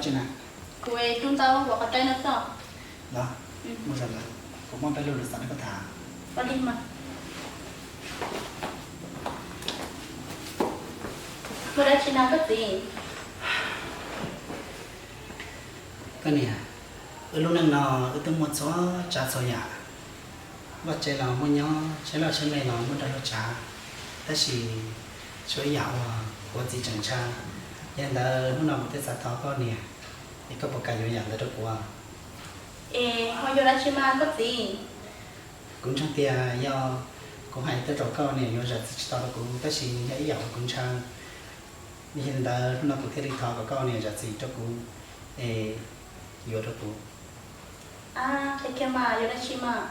Tsis na, kuv rub ntawv ua qhov tseeb no xwb. Los, mus zam lawm, kuv muaj peb lo lus xav nrog koj tham. Ua li mas. Ua dab tsi na koj txiv? Koj niam, wb lub neej no wb twb muaj txhua tsav txhua yam, vaj tse los muaj nyob, tsheb loj tsheb me los muaj nrog luag tsav, tab sis tshuav ib yam uas kuv txiv tseem ntshaw. Yog li ntawd hnub no kuv thiaj xav thov koj niam, es koj puas kam yuav yam ntawd rau kuv? Es ho yog dab tsi mas koj txiv? Kuv ntseeg tias yog kuv hais tuaj rau koj niam yuav zam txim tsis tau rau kuv, tab sis yog ib yam uas kuv ntshaw. Yog li ntawd hnub no kuv thiaj li thov kom koj niam zam txim rau kuv, es yuav rau kuv. Qhia kiag mas yog dab tsi mas?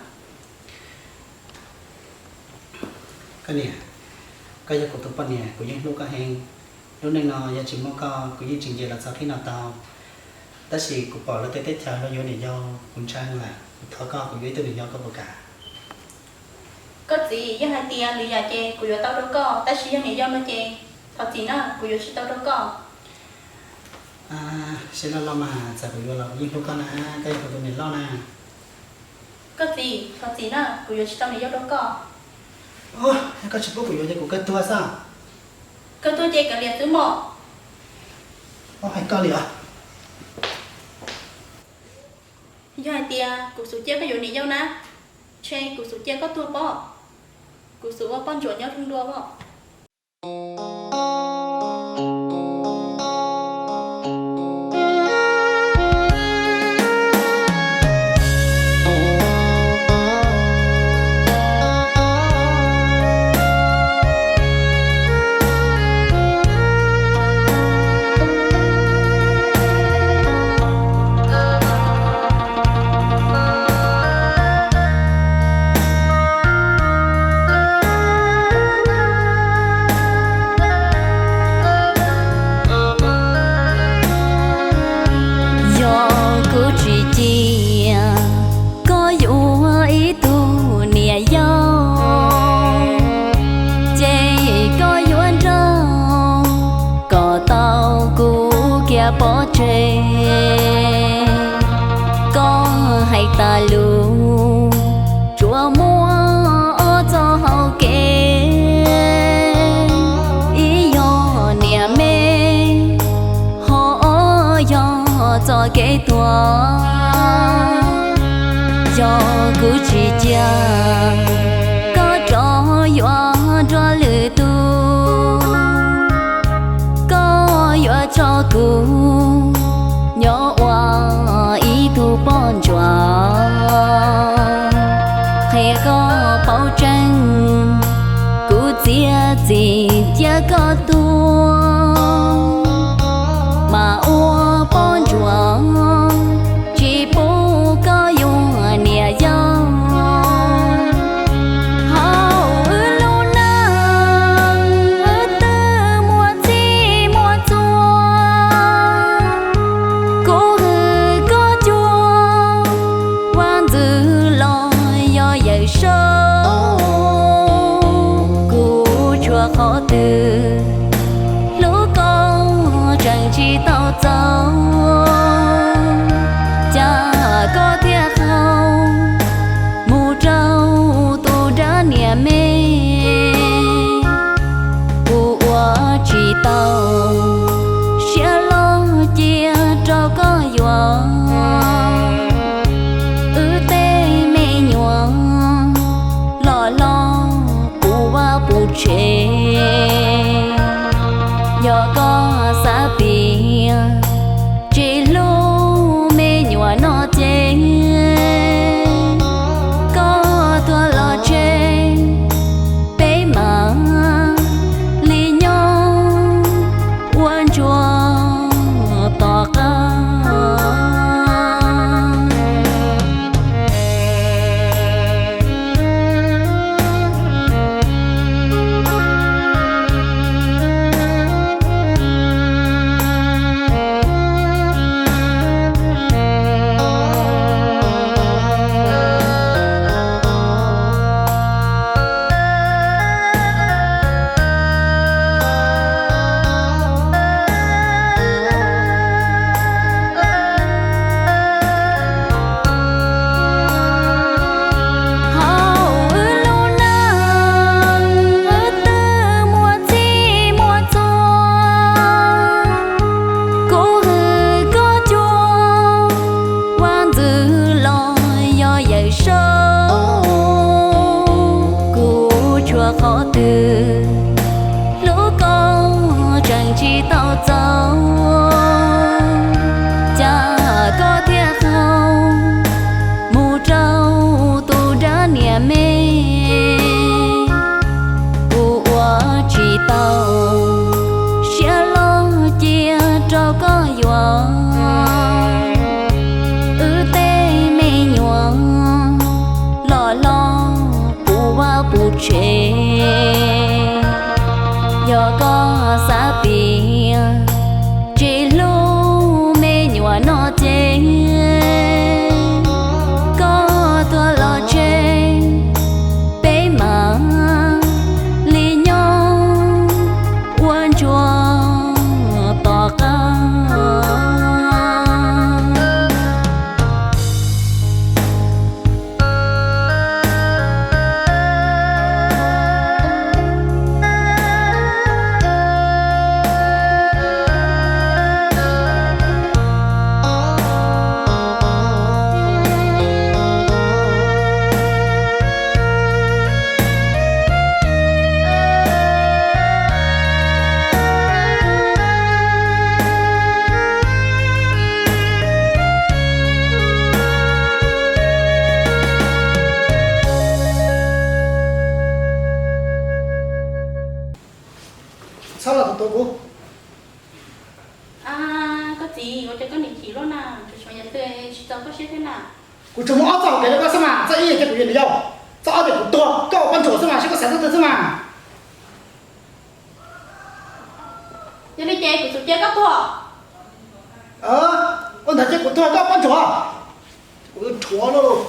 Koj niam, koj yog kuv tus poj niam, kuv yeej hlub koj heev. Lub neej no yog tsis muaj koj kuv yeej tsis nce los txog qib no tau. Tab sis kuv pom luag tej teb chaws luag yuav niam yau kuv ntshaw lawm, kuv thov koj kuv yuav ib tug niam yau koj puas kam? Koj txiv, yog hais tias lwm yam ces kuv yuav tau rau koj, tab sis yog niam yau no ces thov txim na, kuv yuav tsis tau rau koj. Seb loj loj mas txawm kuv yuav los kuv yeej hlub koj na, koj yog kuv tus niam loj na. Koj txiv, thov txim na, kuv yuav tsis tau niam yau rau koj. Yog koj tsis pub kuv yuav ces kuv kawg tuag xwb. Kawg tuag ces kav liam xwb mog. Hais koj li os. Yog hais tias kuv xub cia koj yuav niam yau na, ntshe kuv xub cia koj tuag pob, kuv xub ua poj ntsuam nyob rau dua pob. Yog kuv tsis cia koj yuav ib tug niam yau, ces koj yuav nrog kom tau kuv kiag pov tseg. Koj hais tas lus tsuas muaj ob txoj hau kev, ib yog niam me, ho ob yog txoj kev tuag. Yog kuv tsis cia koj rov yuav nrog lwm tus, koj yuav tso kuv nyob ua ib tug poj ntsuam. Qhia koj paub tseeb, kuv txiav txim cia koj tuag, mas ua poj ntsuam tsis pub koj yuav niam yau. Hauv wb lub neej wb twb muaj txij muaj txua, kuv hwm koj cuag vaj ntxwv los yog yawm saub, kuv tshuav qhov twg hlub koj tseem tsis tau txaus. Tsev, yog koj xav tias tsis hlub me nyuam no ces koj tuaj los tsev, peb mam li nyob ua ntsuag tom qab. Txhob los tus tuav kuv. Koj txiv, ua cas koj nim chim luaj na, tseem tshuav yam twg tsis txaus koj siab thiab na? Kuv tsuas muaj ob txoj hauv kev rau koj xwb mas, txoj ib yog cia kuv yuav niam yau, txoj ob tias kuv tuag koj ua poj ntsuam xwb mas, saib koj xav txog twg xwb mas. Yog li ces kuv txum cia koj tuag. Ua ntawd ces kuv tuag koj ua poj ntsuam. Kuv rhuav lawm.